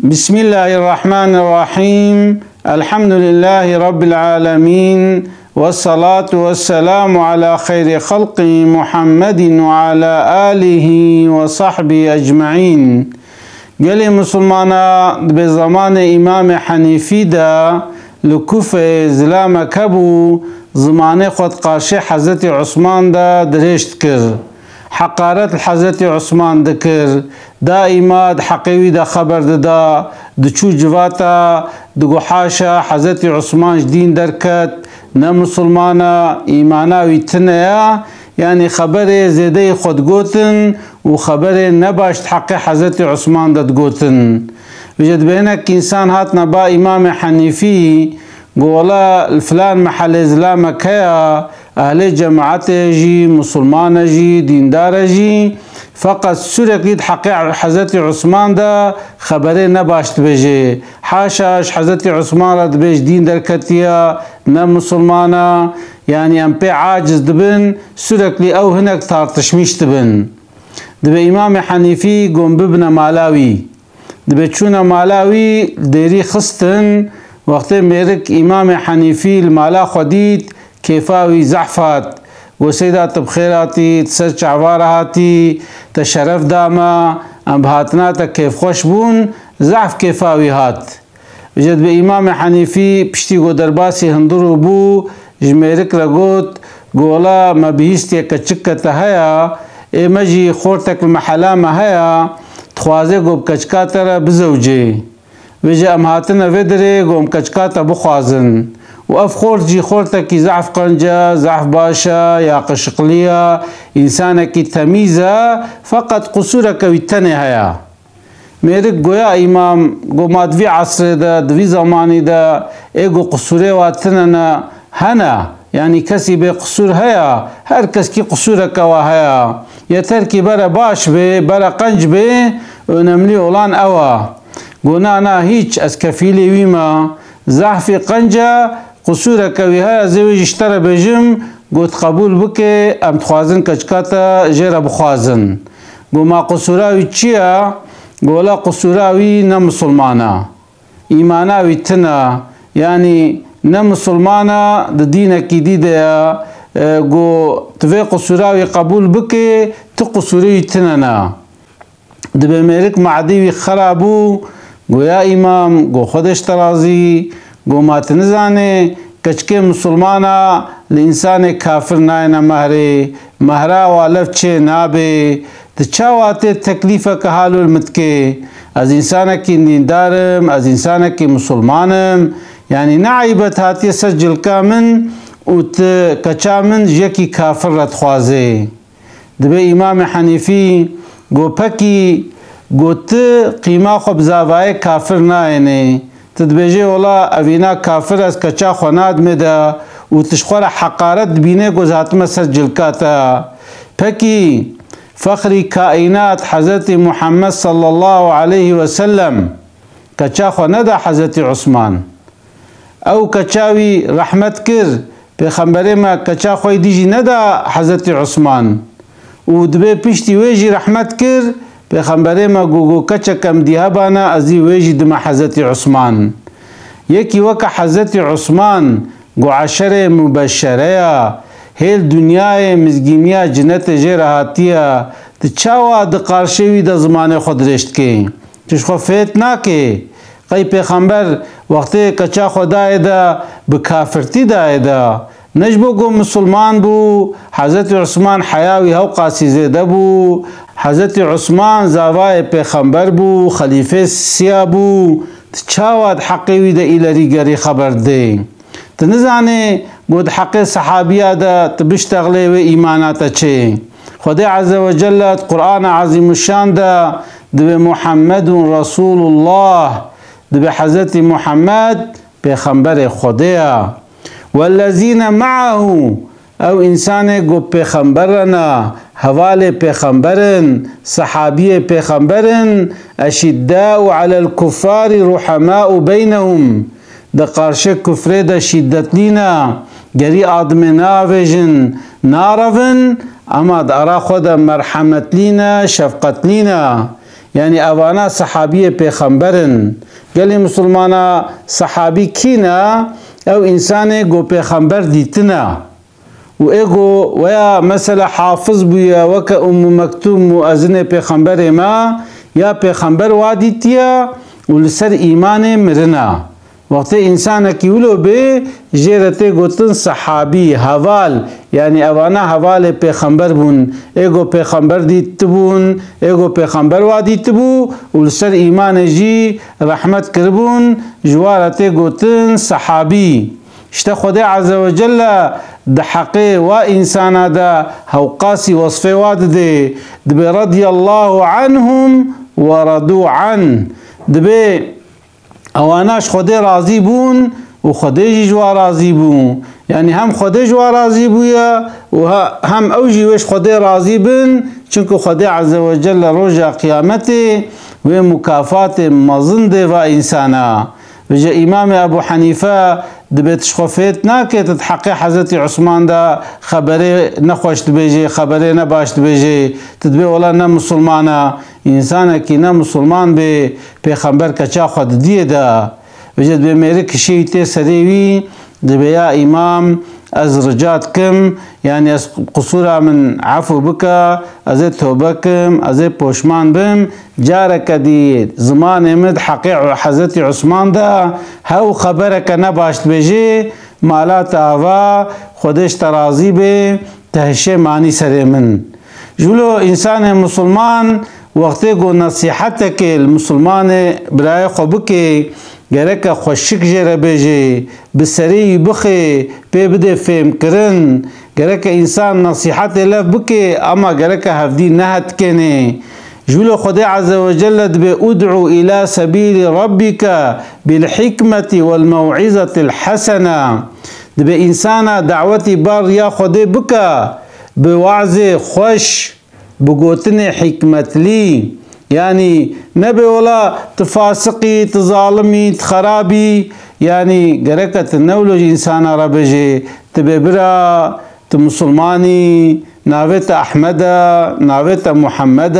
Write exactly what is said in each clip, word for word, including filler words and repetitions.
Bismillahirrahmanirrahim. Elhamdülillahi Rabbil alemin. Ve salatu ve selamu ala hayri halqi Muhammedin ve ala alihi ve sahbihi ecmaîn. Gelê Musulmana, di be zamanê Îmamê Henîfî de li Kufeyê zilamek hebû, zimanê xwe di qarşê Hezretî Usman de dirêj dikir. Heqaret li Hezretî Usman dikir. Daîma di heqê wî de xeber dida, diçû civata, digo, haşa, Hezretî Usman ji dîn derket, ne misilman e, îmana wî tune ye, yanî xeberê zêdeyî xwe digotin û xeberê nebaş di heqê Hezretî Usman de digotin. Vêce dibe hinek însan hatine ba Îmamê Henîfî, got, wela li filan mehelê zilamek heye, ehlê cemaetê jî, misilman e jî, dîndar e jî, feqet sûreklî di heqê Hezretî Usman de xeberê nebaş dibêje. Haşa, ji Hezretî Usman re dibê ji dîn derketiye, ne misilman e. Yanî em pê aciz dibin, sûreklî ew hinek tartişmîş dibin. Dibe Îmamê Henîfî got bibine mala wî. Dibe çûne mala wî, dêrî xistin, wextê mêrik Îmamê Henîfî li mala xwe dît, kêfa wî zehf hat. Got, Seyda, tu bi xêr hatî, tu ser çava re hatî, te şeref da me, em bi hatina te kêfxweş bûn, zehf kêfa wî hat. Vêce dibe Îmamê Henîfî piştî ku derbasî hundirû bû, ji mêrik re got, got, wela me bihîstiye keçike te heya, ê me jî xortek li mehela me heya, dixwaze ku bi keçika te re bizewicê. Vêce em hatine vê derê ku em keçika te bixwazin. Û ev xort jî xortekî zehf qenc e, zehf baş e, yaqişiqlî ye, însanekî temîz e, feqet qisûreke wî tenê heye. Mêrik got, ya Îmam, got, ma di vî esrê de, di vî zemanî de ê got qisûrê wa tune ne, hene. Yanî kesî bê qisûr heye, her keskî qisûreke wa heye. Yeter kî bere baş bê, bere qenc bê, önemli olan ew e. Got, na, na, hîç, ez kefîlê wî me. Zehfî qenc e, qisûreke wî heye, ez ê wê jî ji te re bêjim, got, qebûl bike, em dixwazin keçika te jê re bixwazin. Got, ma qisûra wî çi ye? Got, wela qisûra wî ne misilman e. Îmana wî tune, yanî ne misilman e, di dînekî dî de ye. E, got, tu vê qisûra wî qebûl bike, tu qisûrê wî tune ne. Dibe mêrik Me'dî wî xera bû, got, ya Îmam, got, Xwedê ji te razî, got, ma tu nizanê, keçikê misilmana li însanê kafir nayêne mehrê, mehra wa lev çê nabê, tu çawa tê teklîfeke halûl min dikê? Ez însanekî dîndar im, ez însanekî misilman im, yanî ne eyb e tu hatiye ser cilka min û tu keça min ji yekî kafir re dixwazê. Dibe Îmamê Henîfî got, pekî, got, tu qîma xwe bi zavayê kafir nayênê. Tu dibêjê, wela evîna kafir ez keça xwe nadimê de û tu ji xwe re heqaret dibînê ku ez hatime ser cilka te. Pekî, Fexrî kaînat Hezretî Muhammed sallallahu aleyhi ve sellem keça xwe neda Hezretî Usman. Ew keça wî rehmet kir, Pêxemberê me keça xwe yî dî jî neda Hezretî Usman. Û dibê piştî wê jî rehmet kir, Pêxemberê me got, got, keçeke min dî hebana, ez î wê jî dime Hezretî Usman. Yekî weke Hezretî Usman, got, eşerê mubeşere ya, hêl dinyayê mizgîniya cinetê jê re hatiye, tu çawa di qarşê wî de zimanê xwe dirêj dikê? Tu ji xwe fêt nakê. Qey pêxember wextê keça xwe dayê de bi kafirtî dayê de. Ne ji bo ku misilman bû, Hezretî Usman heya wî hewqasî zêde bû. Hezretî Usman zavayê pêxember bû, xelîfê siya bû. Tu çawa di heqê wî de îlerî gerî xeber didê? Tu nizanê ku di heqê sehabiya de tu biştexlê wê îmana te çê. Xwedê Azze ve Celle di Qur'ana Azîmuşşan de dibê Muhammedun Resulullah, dibê Hezretî Muhammed Pêxemberê Xwedê ye. Wellezîne me'ahu, ew însanê ku pêxember re ne, hevalê pêxember in, sehabiyê pêxember in, eşiddâ'u alel kuffâri ruhamâ'u beynehum, di qarşê kufrê de şîdetlî ne, gerî adimê neavêjin, narevin, ema di ara xwe de merhemetlî ne, şefqetlî ne. Yanî evana sehabiyê pêxember in. Gelî misilmana sehabî kî ne? Ew însanê go pêxember dîtine. Û ê go weya mesela hafiz bûye weke Ummu Mektûm, muezinê pêxemberê me, ya pêxember wa dîtiye û li ser îmanê mirine. Wextê însanekî wilo bê, jê re tê gotin sehabî, heval, yanî evana hevalê pêxember bûn. Ê go pêxember dîtibûn, ê go pêxember wa dîtibû û li ser îmanê jî rehmet kiribûn, ji wa re tê gotin sehabî. Îşte Xwedê Azze ve Celle di heqê wa însana de hewqasî wesfê wa didê. Dibê radiyallahu anhum ve radu anh. Dibê Ewana ji Xwedê razî bûn û Xwedê jî ji wan razî bû. Yanî hem Xwedê ji wan razî bûye û ha-, hem ew jî wê ji Xwedê razî bin, çimku Xwedê Azze ve Celle roja Qiyametê wê mukafatê mezin dê va însana. Vêce Îmamê Ebû Henîfe dibê tu ji xwe fêt nakê, tu di heqê Hezretî Usman de xeberê nexweş dibêjê, xeberê nebaş dibêjê, tu dibê wela ne misilman e, însanekî ne misilman bê, Pêxember keça xwe didiyê de. Vêce dibê mêrik kişî tê serê wî, dibê ya îmam, ez rica dikim, yanî ez qisûra min efû bike, ez ê tobe kim, ez ê poşman bim, careke dî zimanê min di heqê Hezretî Usman de hew xebereke nebaş dibêjê, mala te ava, Xwedê ji te razî bê, te hişê manî serê min. Ji wilo însanê misilman wextê ku nesîhetekê li misilmanê birayê xwe bikê, gereke xweşik jê re bêjê, bi serê wî bixê, pê bidê fêmkirin. Gereke însan nesîhetê lev bikê, ama gereke hevdî nehetkênê. Ji wilo Xwedê Azze ve Celle dibê, "Ud'u ila sebîlî rabbike bil hikmeti wel mew'izetil hesene." Dibê însana dawetî bar riya Xwedê bike, bi wazê xweş, bi gotinê hikmetlî. Yanî nebe wela tu fasiqî, tu zalimî, tu xerabî. Yanî gereke tu ne wilo ji însana re bêjê, tu bê bira, tu misilmanî, navê te Ehmed e, navê te Muhammed e,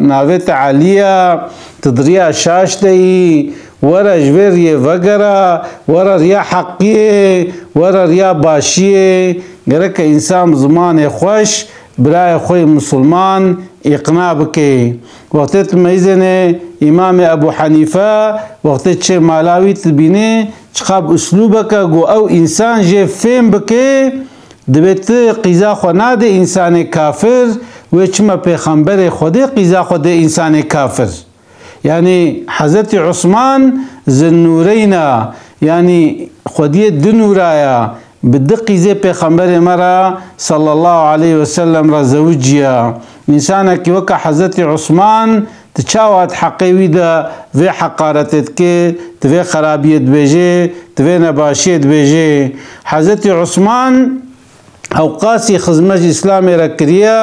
navê te Elî ye, tu di riya şaş de yî, were ji vê riyê vegere, were riya heqiyê, were riya başiyê. Gereke însan bi zimanê xweş birayê xwe yê misilman îqna bike. Wextê tu meyzênê Îmamê Ebû Henîfe, wextê çê mala wî tu dibînê, çiqa bi uslûbeke ku ew însan jê fêm bike, dibê tu qîza xwe nadê însanê kafir, wê çima pêxemberê Xwedê qîza xwe dê însanê kafir? Yanî Hezretî Usman Zinnûreyna, yanî xwediyê du nûra ya, bi du qîzê pêxemberê me re sallallahu aleyhi ve sellem re zewiciya. Însanekî weke Hezretî Usman, tu çawa di heqê wî de vê heqaretê dikê, tu vê xerabiyê dibêjê, tu vê nebaşiyê dibêjê? Hezretî Usman, Ewqasî xizmet ji Îslamê re kiriye,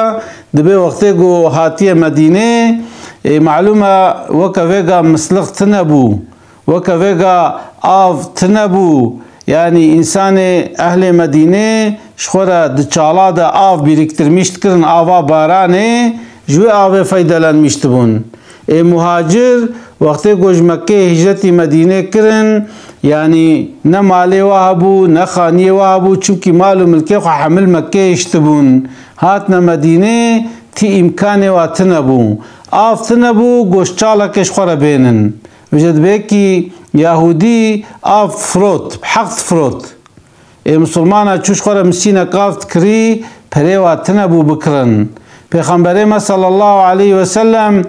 dibê wextê ku hatiye Medînê, ê, malûm e, weke vêga mislix tine bû, weke vêga av tine bû. Yanî însanê ehlê Medînê ji xwe re di çala de av bîriktirmîş dikirin, ava baranê, ji wê avê feydelenmîş dibûn. Ê muhacir, wextê ku ji Mekkeyê hicretî Medînê kirin, yanî ne malê wa hebû, ne xaniyê wa hebû, çimkî mal û milkê xwe hemil Mekkeyê hiştibûn. Hatine Medînê, tî îmkanê wa tine bû. Av tine bû, goşt çalekê ji xwe re bênin. Vêce dibê kî Yahûdî av firot, bi heq difirot. Ê misilmana çû ji xwe re misînek av dikirî, perê wa tine bû bikirin. Pêxemberê me sallallahu aleyhi ve sellem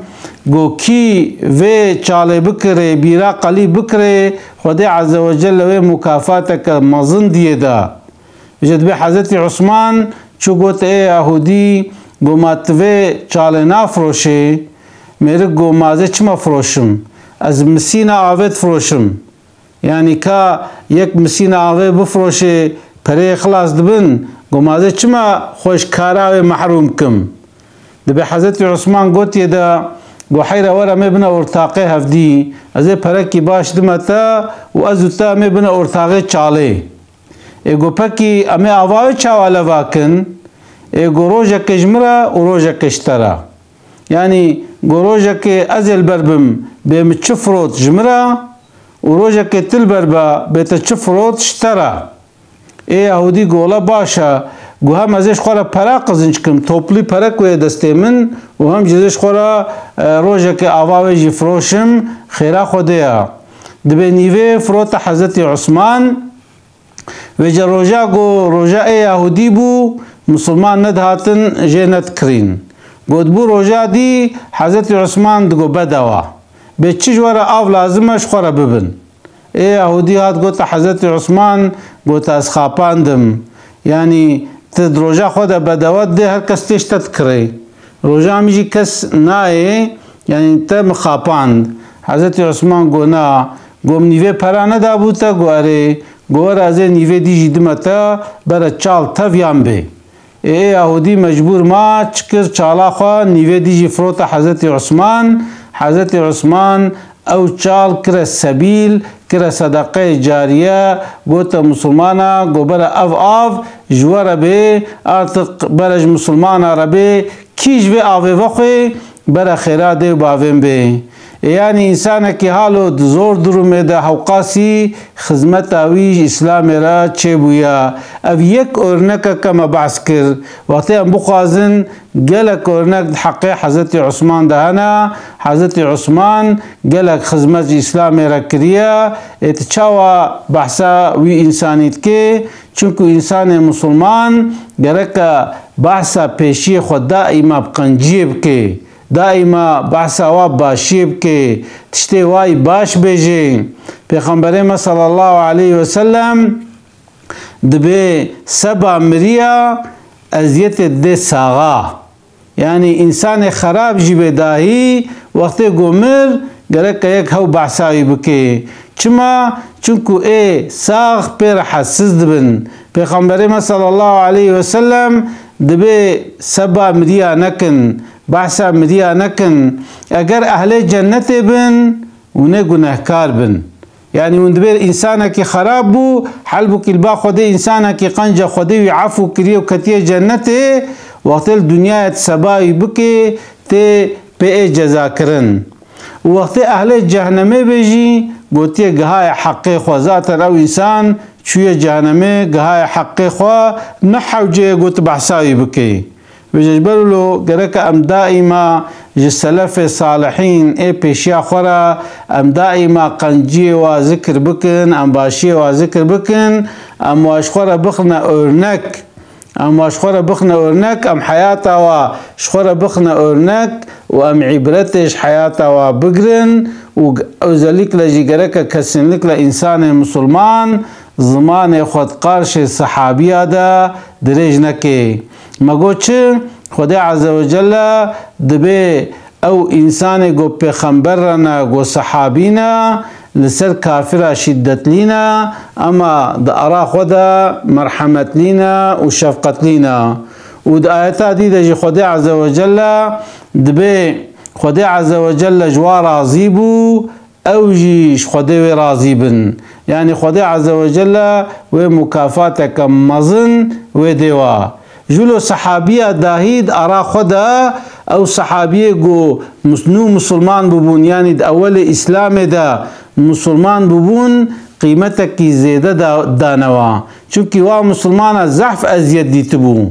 got, kî vê çalê bikirê, bîra qelî bikirê, Xwedê Azze ve Celle wê mukafateke mezin diyê da. Ji dibê Hezretî Usman çû got, ê Yahûdî, got, ma tu vê çalê nafiroşê? Mêrik got, ma ez ê çima firoşim? Ez misîna avê difiroşim. Yanî ka yek misîna avê bifroşê, pereyê xilas dibin, got, ma ez ê çima xwe ji kara wê mehrûm kim? Dibê Hezretî Usman gotiye de, got, heyra were em ê bine ortaqê hevdî, ez ê perekî baş dime te û ez û te em ê bine ortaqê çalê. Ê got, pekî em ê ava wê çawa leva kin? Ê got, rojeke ji min re û rojeke ji te re. Yanî Go rojekê ez ê li ber bim, bê min çi firot ji min re û rojekê tu li ber be, bê te çi firot ji te re. Ê Yahûdî go wele baş e, go hem ez ê ji xwe re pere qizinc kim, toplî pere ku yê destê min û hem jî ez ê ji xwe re, e, rojekê ava wê jî firoşim, xêra Xwedê ye. Dibê nîvê firote Hezretî Usman. Vêca roja go roja ê Yahûdî bû, misilman nedihatin jê nedikirîn. Go dibû roja dî Hezretî Usman digo bedewa. Bê çi ji we re av lazim e ji xwe re bibin. Ê Yahûdî hat gote Hezretî Usman, gote ez xapandim. Yanî ti di roja xwe de bedewa dê her kes tê ji te dikirê. Roja min jî kes nayê, yanî te min xapand. Hezretî Usman go na, go min nîvê pera nedabû te, go erê, go were ez ê nîvê dî jî dime te, bere çal tev yan bê. Ê, ê Yahûdî mecbûr ma, çi kir, çala xwe nîvê dî jî firote Hezretî Usman. Hezretî Usman ew çal kire sebîl, kire sedeqeyê cariye, gote misilmana, go bere ev av ji we re bê, artık bere ji misilmana re bê, kî ji vê avê vexwê, bere xêra dê û bavên bê. Ê, yanî însanekî halo di zor durumê de hewqasî xizmeta wî ji Îslamê re çêbûye. Ev yek örnekeke me behs kir. Wextê em bixwazin gelek örnek di heqê Hezretî Usman de hene. Hezretî Usman gelek xizmet ji Îslamê re kiriye. Ê tu çawa behsa wî însanî dikê? Çunku însanê misilman gereke behsa pêşiyê xwe daîma bi qenciyê bikê. Daîma behsa wa bi başiyê bikê. Tiştê wa yî baş bêjê. Pêxemberê me sallallahu aleyhi ve sellem dibê seba miriya eziyetê didê saxa. Yanî însanê xerab jî bê dahî, wextê go mir, gereke yek hew behsa wî bikê. Çima? Çunku ê sax pê rehetsiz dibin. Pêxemberê me sallallahu aleyhi ve sellem dibê seba miriya nekin, behsa miriya nekin. Eger ehlê cennetê bin, hûn ê gunehkar bin. Yanî hûn dibêr însanekî xerab bû, helbûkî li ba Xwedê însanekî qenca Xwedê wî efû kiriye û ketiye cennetê, wextê li dinyayê tu seba wî bikê, tê pê ê cezakirin. Û wextê ehlê cehnemê bê jî, gotiye gihaye heqê xwe, zaten ew însan çûye cehnemê, gihaye heqê xwe, ne hewce ye got behsa wî bikê. Vêca ji ber wilo gereke em daîma ji selefê salihîn ê pêşiya xwe re em daîma qenciyê wa zikir bikin, em başiyê wa zikir bikin, em wa ji xwe re bixine örnek. Em wa ji xwe re bixine örnek, em heyata wa ji xwe re bixine örnek û em îbretê ji heyata wa bigirin û özellikle jî gereke kesinlikle însanê misilman zimanê xwe di qarşê sehabiya de dirêj neke. Me got çi? Xwedê Azze ve Celle dibê ew însanê ku pêxember re ne, ku sehabî ne, li ser kafira şîdetlî ne, ema di ara xwe de merhemetlî ne û şefqetlî ne. Û di ayeta dî de jî Xwedê Azze ve Celle dibê Xwedê Azze ve Celle ji wa razî bû, ew jî ji Xwedê wê razî bin. Yanî Xwedê Azze ve Celle wê mukafateke mezin wê dê wa. Jûlo sehabiya dahî di ara xwe de ew sehabiyê ku mus-, nû musulman bûbûn, yanî di ewelê Îslamê de musulman bûbûn, qîmetekî zêde da-, dane wa. Çunkî wa musulmana zehf eziyet dîtibû.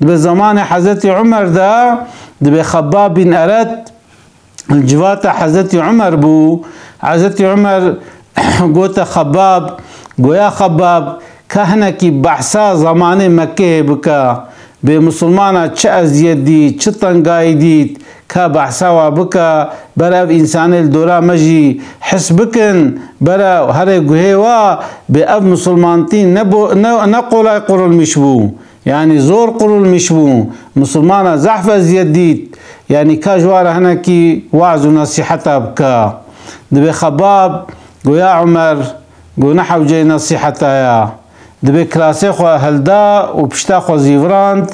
Dibe zamanê Hezretî Umer de, dibe Xebbab bin Eret, li civata Hezretî Umer bû. Hezretî Umer gote Xebab, goya Xebab, ka hinekî behsa zamanê Mekkeyê bike. Bê misilmana çi eziyet dît, çi tengayî dît, ka behsa wa bike, bere ev însanê li dora me jî his bikin, bere herê guhê wa, bê ev misilmantî ne bo-, ne, ne qolay qurulmîş bû. Yanî zor qurulmîş bû. Misilmana zehf eziyet dît. Yanî ka ji wa re hinekî weaz û nesîheta bike. Dibê Xebab, go ya Umer, go ne hewceyê nesîheta ya. Dibê kirasê xwe hilda û pişta xwe zîvirand,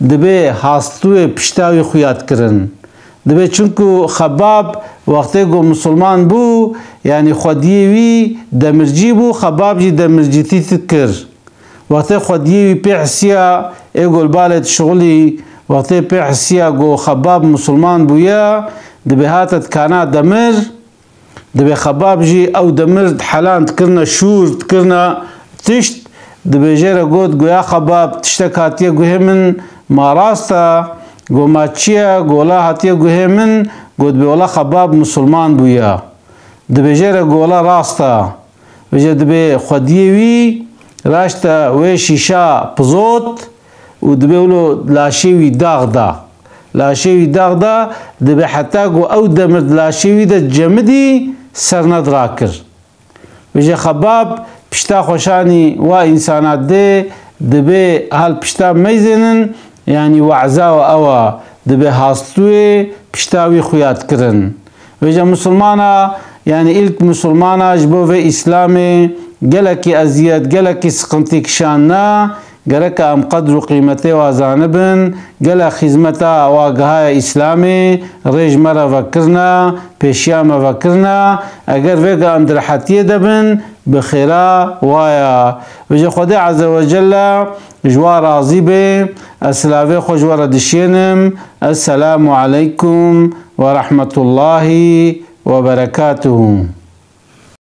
dibê hastûyê pişta wî xuya dikirin. Dibê çunku Xebab wextê ku misilman bû, yanî xwediyê wî demircî bû, Xebab jî demircîtî dikir. Wextê xwediyê wî pê hisiya, ê ku li balê dişixulî, wextê pê hisiya ku Xebab misilman bûye, Dibê hate dikana demir, dibê Xebab jî ew demir helan dikirine şûr, dikirine tişt, dibê jê re got, goya Xebab, tiştek hatiye guhê min, ma rast e? Go ma çi ye? Go wela hatiye guhê min, got, dibê wela Xebab misilman bûye. Dibê jê re go wela rast e. Vêce dibê xwediyê wî raşte wê şîşa pizot û dibê wilo laşê wî dax da. Laşê wî dax da, dibê heta ku ew demir di laşê wî de cemidî ser nedira kir. Vêce Xebab pişta xweşanî wa însana dê, dibê hal pişta meyzênin, yanî we'za we ew e, dibê hastûyê pişta wî xuya dikirin. Vêce misilmana, yanî îlk misilmana ji bo vê Îslamê gelekî eziyet, gelekî siqintî kişanna, gereke em qedr û qîmetê wa zanibin, gelek xîzmeta wa gihaye Îslamê, rê ji me re vekirine, pêşiya me vekirine, eger vêga em di rehetiyê de bin, bi xêra wa ye. Vêce Xwedê Azze ve Celle ji wa razî bê, ez silavê xwe ji we re dişênim. Esselamu aleykum ve rahmetullahi ve berekatuhu.